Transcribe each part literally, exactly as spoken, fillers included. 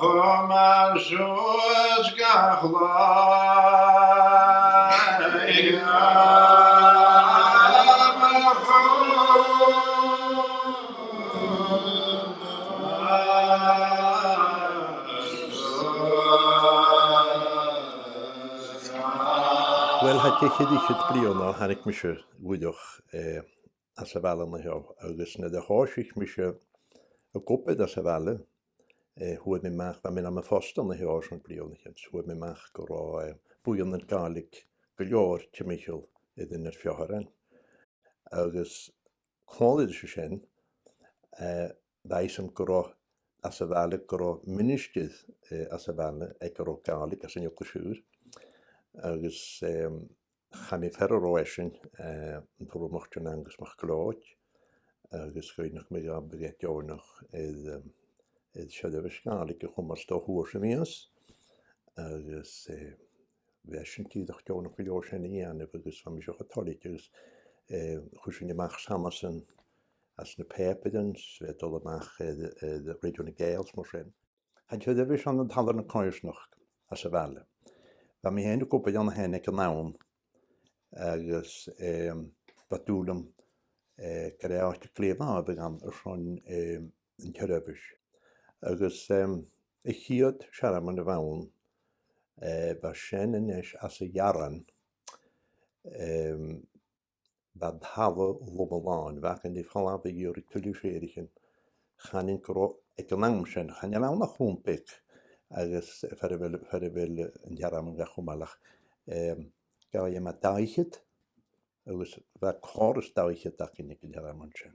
Mar suas gach lá. Uill, tha deich air fhichead bliadhna o thàinig mise a-mach, eh, às a' bhaile an seo, agus nuair a thòisich mise ag obair às a' bhaile, eh, fhuair mi a-mach, bha mi nam phòsta an seo airson bliadhnaichean, fhuair mi a-mach gun robh, eh, buidhnean Gàidhlig gu leòr timcheall air an fheadhainn. Agus còmhla ris sin, eh, bha fhios agam gun robh às a' bhaile, gun robh ministear, eh, às a' bhaile aig an robh Gàidhlig anns an eaglais ùr. Agus, em, chaidh mi far an robh esan, eh, am Pròst Angus MacLeòid, agus dh'fhaighnich mi dha am biodh e deònach air, em, air seirbheis Ghàidhlig a chumail dà uair sa mhìos. Agus, eh, bha esan dìreach deònach gu leòr sin a dhèanamh, agus bha mise cho toilichte, agus, eh, chuir sinn a-mach Sanasan anns na pàipearan, 's bha e a' dol a-mach air, air Radio nan Gàidheal 's mar sin. Chaidh an t-seirbheis ann an Taigh nan Coimhearsnachd anns a' bhaile. Bha mi fhèin ag obair ann fhèin aig an àm, agus, em, bha dùil agam, eh, gur e àite glè mhath a bh' ann airson, em, an t-seirbheis. Agus, em, a' chiad searmon a bh' ann, eh, bha sin a-nis anns a' Ghearran, em, bha an talla loma-làn, bha againn ri falbh a dh'iarraidh tuilleadh sèithrichean. Chanainn gun robh aig an àm sin, chan eil ann ach rùm beag, agus far a bheil, far a bheil an t-searmon ga chumail ach, em, gabhaidh e mu dhà fhichead, agus bha còrr is dà fhichead againn aig an t-searmon sin.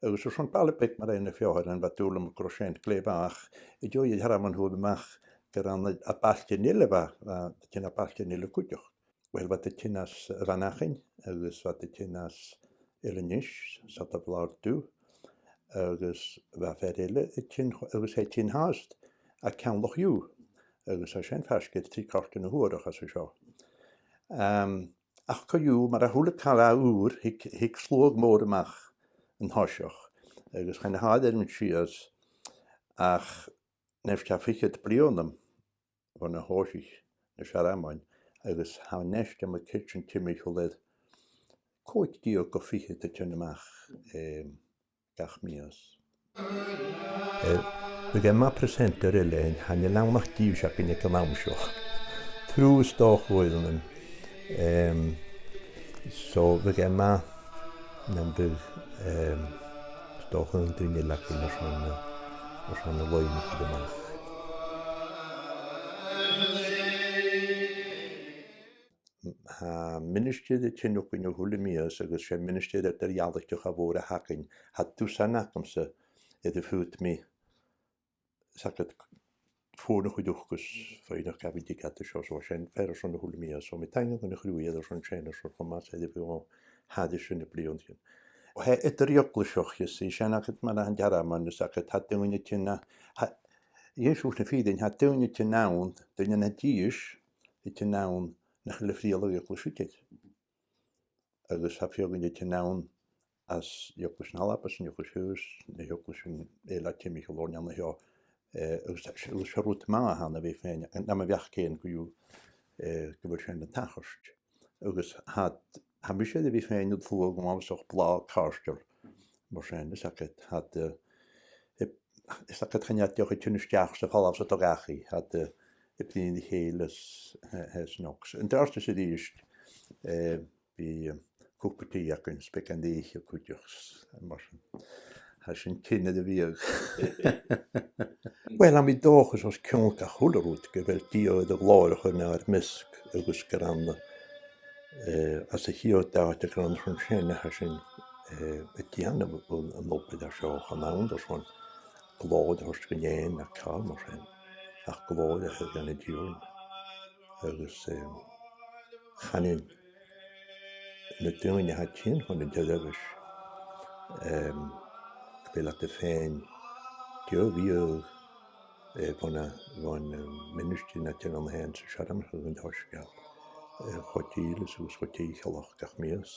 Agus airson baile beag mar Àird na Feòir, bha dùil agam gun robh sin glè mhath, ach an dèidh an t-searmon fhuair mi a-mach gur ann à bailtean eile a bha, bha, tighinn à bailtean eile cuideachd. Uill, bha iad a' tighinn às a' Mhanachainn, agus bha iad a' tighinn às Eilean Nis, 's iad à Bhaile Átha Cliath, agus bha fear eile a' tighinn, agus e a' tighinn fhathast à Ceann Loch Iù, agus tha sin faisg air trì cairtean na h-uarach às a seo. Em, ach co-dhiù, mar a h-uile càil ùr, thig, thig sluagh mòr a-mach an toiseach, agus chan fhaigh iad air an sìos ach nis tha fichead bliadhna bhon a thòisich na searmoin, agus tha nis a' mhòr-chuid sin timcheall air còig deug gu fichead a' tighinn a-mach, em, gach mìos. Eh, bhiodh e math presenter eile fhaighinn, chan eil ann ach dithis againn aig an àm seo. Triùir is dà chuairean. Em, so bhiodh e math nam biodh, em, is dòcha aon duine eile againn airson, eh, airson na laoidhean a chur a-mach. Tha ministear a' tighinn thugainn a h-uile mìos agus 's e ministear eadar-dhealaichte a bh' againn. Tha dusan agamsa air am faod mi, 's aithne dhut, fòn a chur thuca 's faighneachd a bhith a' tighinn a-steach, so sin fear airson a h-uile mìos. So mi taingeil dhan a' chriuthaidh airson sin, airson cho math 's a bha e thairis air na bliadhnaichean. Tha e eadar-eaglaiseach, you see, sin agad mar a tha an t-searmon, 's aithne dhut, tha daoine a' tighinn a, tha, dhen shuas na fìrinn, tha daoine a' tighinn ann, daoine na dithis, a' tighinn ann nach eil a' frithealadh eaglais idir. Agus tha feadhainn a' tighinn ann às eaglais an Alba, às an eaglais Shuas, na h-eaglaisean eile timcheall oirnn an seo, eh, agus 's e, 's e rud math a th' ann a bhith faighinn, nam bheachd fhèin gu, eh, gu bheil sin a' tachairt. Agus tha, tha mise air a bhith faighinn an sluagh uabhasach blàth càirdeil mar sin, 's aithne dhut, tha, eh, 's aithne dhut, chan eil iad a' tighinn a-steach 's a' falbh 's a' dol dhachaigh, tha iad, eh, a' bruidhinn ri chèile 's, eh, eh, 's nochd. An-dràsta 's a-rithist, eh, bidh, eh, cupa tì againn 's beagan oidhche cuideachd 's mar sin. Tha sin tighinn air a bhiadh. Uill, tha mi an dòchas os cionn gach uile rud gu bheil Dia air a ghlòir a chur nar measg agus gur ann, eh, às a' chiad àite gur ann airson sin a tha sinn, eh, a' dèanamh an, an obair a tha seo, chan ann airson glòir a thoirt dhan fheadhainn no càil mar sin, ach glòir a thoirt dhan Tighearna. Agus, eh, chanainn na daoine a tha a' tighinn chun an t-seirbheis, em, gu bheil iad a' faighinn deagh bhiadh, eh, bhon a, bhon, eh, ministear na tighinn ann fhèin 's an searmon a chur an t-soisgeul, eh, cho dìleas agus cho tìcheallach gach mìos.